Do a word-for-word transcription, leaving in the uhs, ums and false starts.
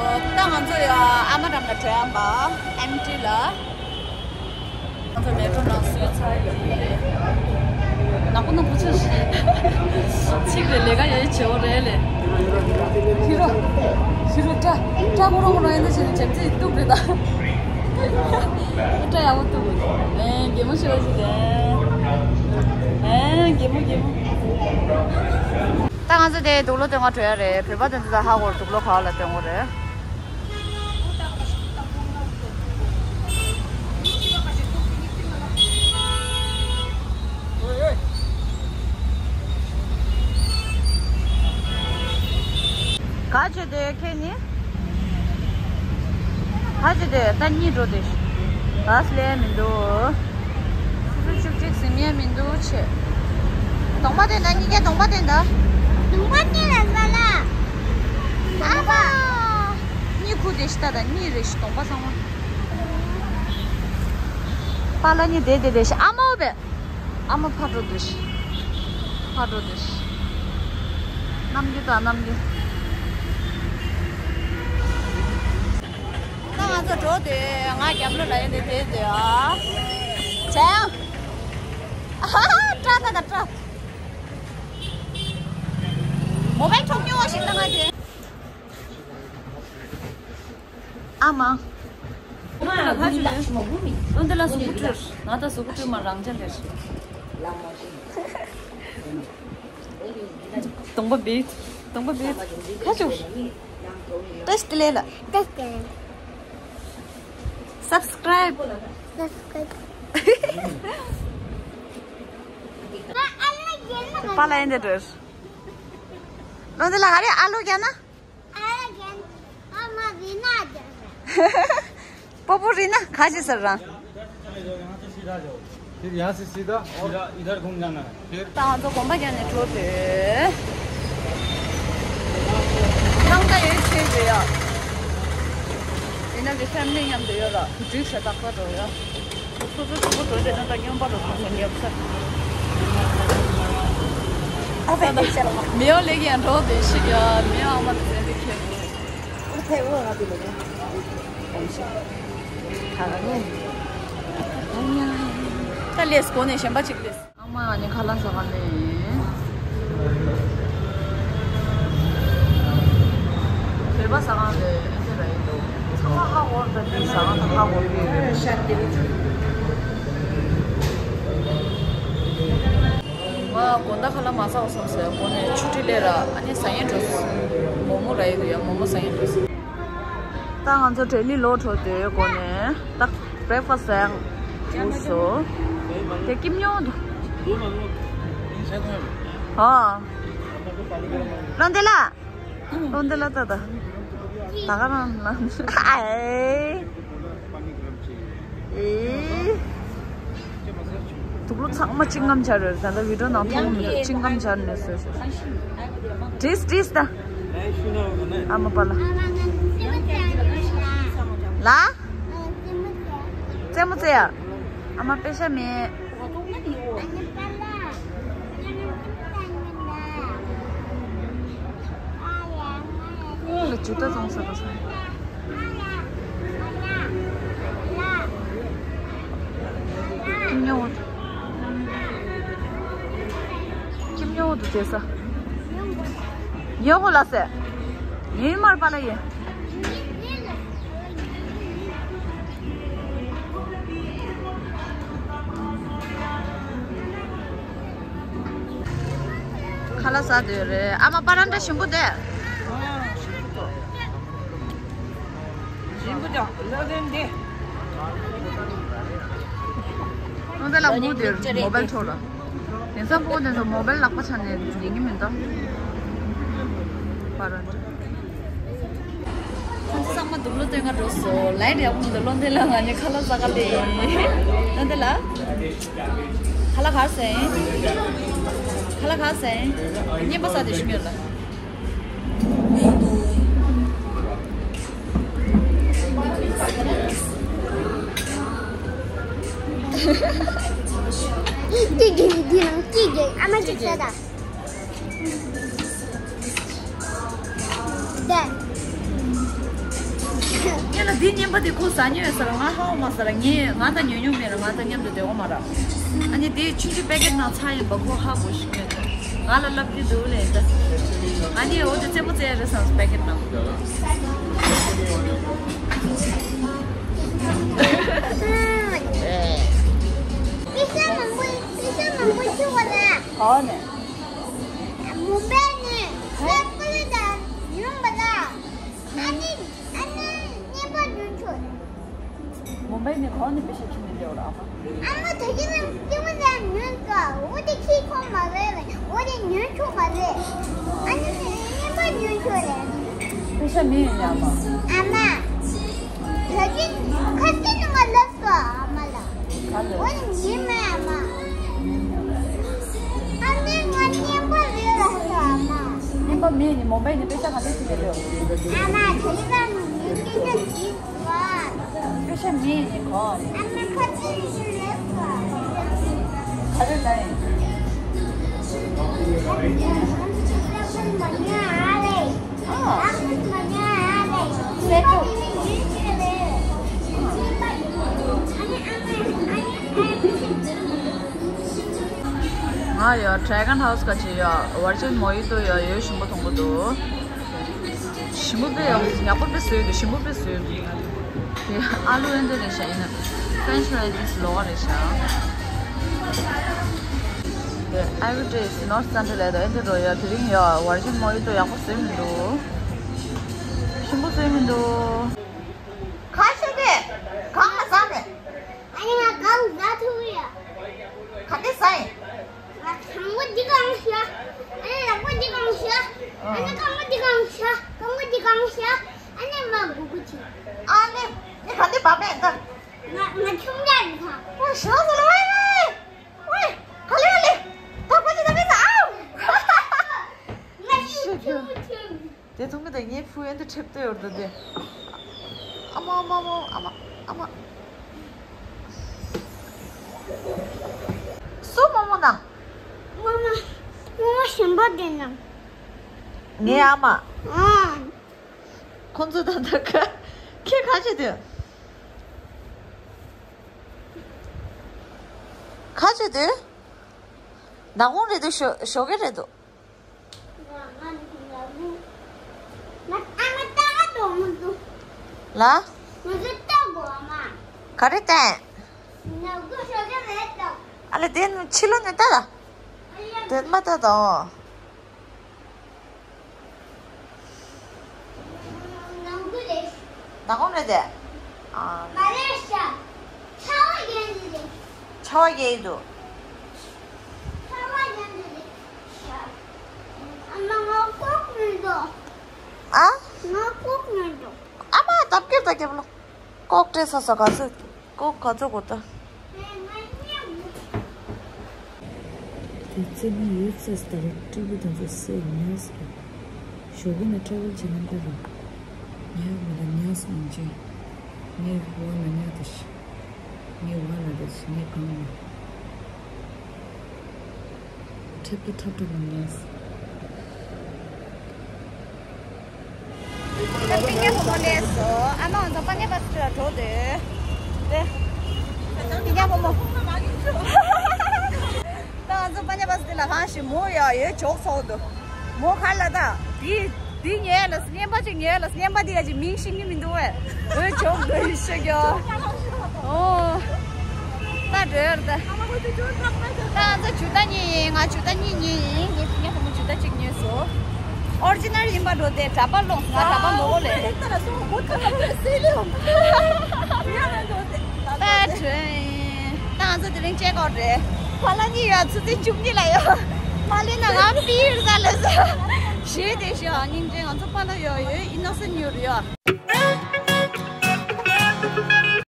ད་ང་ཚོ་ཡ་ཨ་མ་འགྲམ་ལ་བྲོས་ཡང་པ་ཨེམ་ཊི་ལ། ང་ཚོ་མེ་ཊོ་ནང་སུས་ཚར་ཡོད། ནག་པོ་ནག་པོ་ཆགས་ཤིག་ཚིག་ལས་ལས་ཀ་ཡོད་བྱེད་འོ་རེད་ལས། ཤི་རོ། ཤི་རོ་སྐྲ། སྐྲ་ཁོ་རང་ཁོ་རང་ཡིན་ན་བྱས་ནས་བྱེད་ཚིག་སྟུག་རེད་ད། སྐྲ་ཡག་པོ་སྟུག་ཨེ་གད་མོ་ཤི་རོ་ཤི་རེད། ཨེ་གད་མོ་གད་མོ། ད་ང་ཚོ་དེ་དུག་ལོག་སྟོན་ག་འགྲོ་ཡ་རེད། བོད་པ་དེ་ཚོ་ད་ཧ་གོ་རེད། དུག་ལོག་ག་ལ་སྟོན་གོ་རེད། ག་བྱེད་དེ་ཁྱེད་ནི། ག་བྱེད་དེ་ད་གཉིད་འགྲོ་དེ། ག་སླེབས་མི་འདུག་སུ་སུ་བཅུ་གཅིག་ཟིན་ཡས་མི་འདུག་ཆེ། གདོང་པ་དེ་འདྲ་གཉིས་ཀའི་གདོང་པ་དེ་འདྲ། གདོང་པ་གཉིས་ལ་ཟ་ལ། ཨ་ཕ། གཉིད་ཁུག་དེ་ཤི་ད་ད་གཉིད་རེ་ཤི་གདོང་པ་ཚང་མ། པཱ་ལགས་གཉིད་དེ་དེ་དེ་ཤི་ཨ་མའོ་བས། ཨ་མ་ཕར་འགྲོ་དེ་ཤི། ཕར་འགྲོ་དེ་ཤི། གནམ་གྱི་ད་གནམ་གྱི། ད་ང་ཚོ་འགྲོ་དེ་ང་རྒྱབ་ལོ་ལ་ཡོད་དེ་དེ་དེ་ཨ། བྱ་ཡང་། ཨ་ཧ་ཧ་སྐྲ་ད་ད་སྐྲ། མོ་བའི་ཁྲོམ་ཉོ་བ་ཞིག་ད་ང་དེ། ཨ་མ། ཨོ་ཏེ་ལ་ཁ་ཆུ་ལེ། ཨོ་ཏེ་ལ་སུ་ཀུ་ཊར། ང་ད་སུ་ཀུ་ཊར་མ་རང་ཅན་ལེ། དང་པོ་བི། དང་པོ་བི། ཁ་ཆུ། ཏེས་ཏི་ལེ་ལ། ཏེས་ཏི་ལེ། སབ་སི་ཀ་རའིབ། སབ་སི་ཀ་རའིབ། པཱ་ལགས་ཡིན་དེ་འགྲོ། ལོ་འདི་ལ་ག་རེ་ཨ་ལོ་རྒྱ་ན། སྤོ་བོ་རི་ན་ག་ཅི་ཟེར་རང་། फिर यहाँ से सीधा और इधर घूम जाना है। फिर ད་ང་ཚོ་དགོན་པ་རྒྱབ་ནས་འགྲོ་དུས། ནང་ད་ཡོད་ཆེ་རེད་ཡ། ཡིན་ན་ཀི་ཕེ་མི་ལི་མཉམ་དུ་ཡོད་ར། བུ་ཕྲུག་ཞེ་དྲག་པ་འགྲོ་ཡ། སོ་སོ་གྲོགས་པོ་འགྲོ་བྱས་ན་ད་སྨྱོན་པ་རུ་མཐོང་སོང་ངས་བསམ། ཨ་ཕའི་མེའོ་ལེགས་ཡང་འགྲོ་དེ་ཤི་ཡ། མེའོ་ཨ་མ་དེ་ཚན་དེ་ཁྱེད་དུ། ད་ལས་སྒོ་ནས་གཞན་པ་ཅིག་ལས། ཨ་མ་ང་ནི་ཁ་ལག་ཟ་ག་ལས། བོད་པ་ཟ་ཁང་ལས་ཨེ་འདྲ་ར་ཡིན་འདུག་ཚང་མ་ཧ་གོ་ར། ད་ནི་ཟ་ཁང་དང་ཧ་གོ་གི་ཡོད་རེད། ང་དགོང་དག་ཁ་ལག་མ་ཟ་བ་སོང་ཟེར་སྒོ་ནས་ཆུ་ཊི་ལས་ར། ཨ་ནི་ཟ་ཡིན་འགྲོ། མོག་མོག་ར་ཡོད་ཡ། མོག་མོག་ཟ་ཡིན་འགྲོ། ད་ང་ཚོ་ཏྲེ་ལི་ལོག་འགྲོ་དུས་སྒོ་ནས་ད་བྷི་རེག་ཕ་སི་ཟ་ཡང་འགྲོ་སོང་། དེ་ཀིམ་ཉོ་འདུག་ཨ། ལོ་འདི་ལ། ལོ་འདི་ལ་ད་ད། ད་ག་རང་ལ། ཨེ། ཨེ། དུག་ལོག་ཚང་མ་ཅིང་ངམ་ཆ་རེད། ད་ལྟ་བི་ཌིའོ་ནང་མཐོང་མི་འདུག་ཅིང་ངམ་ཆ་ནས་བཟོས་བཟོས། བྲིས་བྲིས་ད། ཨ་མ་པ་ལ། ལ། རྩེད་མོ་རྩེ་ཡ། ཨ་མ་པེ་ཤ་མེད། ཨོ་ལ་ཇུ་ཏ་བཙོང་ས་ར་སོང་། ཁྱིམ་ཉོ་འོ། ཁྱིམ་ཉོ་འོ་དུ་བྱེད་ས། ཉོ་གོ་ལ་སེ། ཉིན་མར་པ་ལ་ཡེ། ཁ་ལག་ཟ་འདོད་རེད། ཨ་མ་པ་ར་འདྲ་ཞིམ་པོ་འདུག་ཞིམ་པོ་འདུག་ལག་ལེན་འདི། ནོ་དེ་ལ་མུ་དེར་མོ་བལ་འཕྲོ་ལ། དེང་སང་ཕྲུ་གུ་དེ་ཚོ་མོ་བལ་ལག་པ་འཆང་ནས་ཉན་གི་མི་འདུག་པ་ར་འདྲ། ཚང་མ་དུག་ལོག་སྟོན་ག་འགྲོ་སོང་། ལའེ་ཊི་ཡག་པོ་མི་འདུག་ལོ་འདི་ལ་ང་ནི་ཁ་ལག་ཟ་ག་ལས་ཡིན། ལོ་འདི་ལ། ཁ་ལག་ག་ཟ་ཡིན། ཁ་ལག་ག་ཟ་ཡིན། བརྙན་པ་ཟ་དེ་ཤི་ཉོ་ལ། ཀི་ཀི་ཀི་ཀི་ཀི་ཨ་མ་ཅིག་ཟ་ད། ད། ལ་འདི་རྔན་པ་དེ་ཁོ་ཟ་མྱོང་ཡོད་ས་ར། ང་ཧ་གོ་མ་ས་ར། ངས་ང་དང་ཉོ་མྱོང་མེད་ར། ང་དང་མཉམ་དུ་བསྡད་ཡོད་མ་ར། ཨ་ནི་དེ་ཆུང་ཆུང་པེ་ཀེ་ཊི་ནང་ཚར་ཡིན་པ་ཁོ་ཧ་གོ་ཤེས་ཀྱི་ཡོད། ང་ལ་ལབ་ཀྱི་འདུག་ལེ། ད་ཨ་ནི་འོ་དེ་རྩེད་མོ་རྩེ་ཡ་རེད་བསམ་སོང་པེ་ཀེ་ཊི་ནང་། པེ་ས་མང་པོ་པེ་ས་མང་པོ་ཤོར་བ་ར། ག་བ་ནས། མུམ་བྷའི་ནས་ཤོག་ཀུ་ལེ་དང་ཉོས་པ་ར། ཨ་ནི་ཨ་ནི་རྔན་པ་ཉོས་ཆོག་རེད། མུམ་བྷའི་ནས་གང་ནས་པེ་ཤ་ཁྱེར་ནས་འདྲ་བ་ར། ཨ་མ། ཨ་མ་ད་ཅི་ནས་ལྟད་མོ་ལ་ཉོས་འགྲོ། འོ་དེ་ཁྱེར་ཁོམ་མ་རེད། འོ་དེ་ཉོས་ཆོག་མ་རེད། ཨ་ནི་རྔན་པ་ཉོས་ཆོག་རེད། པེ་ཤ་མེད་ཡིན་ཡ་མ། ཨ་མ། ད་ཅི་ཁ་ཅི་ནས་མ་ལབ་སོང་ཨ་མ་ལ། ག་ལ། འོ་དེ་ཉོས་མེད་ཨ་མ། ཨ་ནི་ང་རྔན་པ་རེད་ལབ་སོང་ཨ་མ། རྔན་པ་མེད་ནི་མུམ་བྷའི་ནས་པེ་ཤ་ག་འདྲ་ཁྱེར་ནས་འདྲ་བ། ཨ་མ་ད་ཅི་ནས་ཉོས་པེ་ཤ་ཉོས། པེ་ཤ་མེད་ནི་གོ། ཨ་མ་ཁ་ཅི་ནས་ལབ་སོང་། ག་རེ་ལབ་ཡིན། ཨ། སེ་ཀོ། ང་ཡ་ཌེ་གོན་ཧའུ་སི་ག་ཅི་ཡ་ཝར་ཇིན་མོ་ཡི་ཏོ་ཡ་ཡོད་ཞིམ་པོ་མཐོང་གི་འདུག་ཞིམ་པོ་དཔེ་ཡག་པོ་དཔེ་བཟོས་འདུག་ཞིམ་པོ་དཔེ་བཟོས་འདུག་དེ་ཨ་ལུ་ཨེ་འདྲ་རེད་ཤག་ཡིན་ན་French fries ལོགས་རེད་ཤག་དེ་Everyday is not Sunday ལབ་དུས་ཨེ་འདྲ་འགྲོ་ཡ། དེ་རིང་ཡ་ཝར་ཇིན་མོ་ཡི་ཏོ་ཡག་པོ་བཟོས་མི་འདུག་ཞིམ་པོ་བཟོས་མི་འདུག་ག་ཤོད་དེ། གང་ལ་ཟ་ནས། ཨ་ནི་ང་གང་ཟ་ཐུབ་ཡ། ག་དེ་ཟ་ཡིན། ང་དང་པོ་འདི་གང་ཤ། ཨ་ནི་ལག་པ་འདི་གང་ཤ། ཨ་ནི་རྐང་པ་འདི་གང་ཤ། རྐང་པ་འདི་གང་ཤ། ཨ་ནི་མ་གུ་གུ་ཅི། ཨ་ནི་ནི་ག་འདི་བབ་པས་ད། ང་ང་ཆུང་ཆུང་ཡིན་ད། ཨོ་ཞོ་ཟ་ལ་ཝེ་ཝེ། ཝེ། ག་ལེ་ག་ལེ། ད་པ་ཅི་ད་མི་ཟ་ཨའོ། ང་ཡིན་ཆུང་ཆུང་། དེ་མཐོང་གི་དང་ངའི་ཕུ་ཡན་དུ་ཁྲེབ་ཏུ་ཡོད་འདུག་དེ། ཨ་མ་ཨ་མ་ཨ་མ་ཨ་མ་ཨ་མ། སུ་རྨོ་མོ་ན། རྨོ་མོ། རྨོ་མོ་གཞན་པ་དེ་ན། ངའི་ཨ་མ། ཨང་། ཁོང་ཚོ་ད་ལྟ་ཁ་ཁྱེད་ཁ་ཆེ་དེ། ཁ་ཆེ་དེ། ནག་ཁུང་རེད་དུ་ཞོ་ཞོགས་ཀས་རེད་དུ། ལ། ག་རེ་བསྟན། ཨ་ལེ་དེ་ནི་ཕྱི་ལོགས་ནས་བལྟ་ལ། དེ་མ་བལྟ་དང་། ནག་ཁུང་རེད་དེ། ཨ། མ་རེད་ཤག་ཆར་པ་རྒྱག་གི་རེད། ཆར་པ་རྒྱག་གི་འདུག་ཆར་པ་རྒྱག་གི་རེད་ཤག་ཨ་མ་ང་ལྐོག་མི་འདུག་ཨ། ང་ལྐོག་མི་འདུག་ཨ་མ་ལྟ་སྐྱོ་ལྟ་སྐྱོ་ལོ། ལྐོག་སྤྲད་ས་ས་ག་ཚོད། ལྐོག་ག་ཚོད་གོ་ད། དེ་རྩེད་མོ་ཡོད་ཚད་ལྟར་སྤྲུལ་སྐུ་དང་ཚོ་སེ་ཉལ་སོང་། ཞོགས་ཀས་ནས་ཊ་རེ་ཝལ་བྱེད་ན་འདྲ་རེད། ཉལ་མི་ལ་ཉལ་སོང་ཅི། ངས་བ་ན་ཉལ་དུ་ཤི། ངས་བ་ན་དུ་ཤི་ངས་གང་ན། ཁྲེབ་ཏུ་ཁྲབ་ཁྲབ་ལ་ཉལ་སོང་། ད་སྤུན་ཀྱག་བུ་མོ་སླེབས་སོང་། ཨ་མ་ང་ཚོ་པ་ནེ་པ་སི་ལ་འགྲོ་འདོད། རེད། སྤུན་ཀྱག་བུ་མོ། ད་ང་ཚོ་པ་ནེ་པ་སི་ལ་གང་ཞིག་མོ་ཡ་ཡོད་ཅོག་ཚོགས་འདུག་མོ་ག་ལ་ད། འདི་འདི་ཉལ་ལ་སྙན་པ་ཅིག་ཉལ་ལ་སྙན་པ་འདི་ཡ་ཅིག་མིང་ཤེས་ཀྱི་མི་འདུག་བས། འོད་ཅོག་འདུག་ཤོད་ཀྱོ། ཨོ། ད་འགྲོ་ཡར་ད། ད་ང་ཚོ་ཇུ་ཏ་གཉིས་ཡིན། ང་ཇུ་ཏ་གཉིས་གཉིས་ཡིན། ངའི་སྤུན་ཀྱག་བུ་མོ་ཇུ་ཏ་གཅིག་ཉོས་སོང་། ཨོ་རི་ཇི་ནལ་ཡིན་པ་འགྲོ་དེ་གྲྭ་པ་ལོངས་ང་གྲྭ་པ་མོ་གོ་ལེ། ད་ང་ཚོ་དེ་རིང་ཅེག་ཨའུཊ་རེད། ཕ་ལ་གཉིས་ཡོད་ཆུ་ཚོད་བཅུ་གཉིས་ལ་ཡོད། མ་ལེ་ན་ང་པིར་ད་ལེ་ས། ཞེས་དེ་ཞེས་ཨ་སྙིང་རྗེ། ང་ཚོ་ཕ་ལ་ཡོད་ཡོད་ཨི་ནོ་སེན་ཡོད་རེད་ཡོད།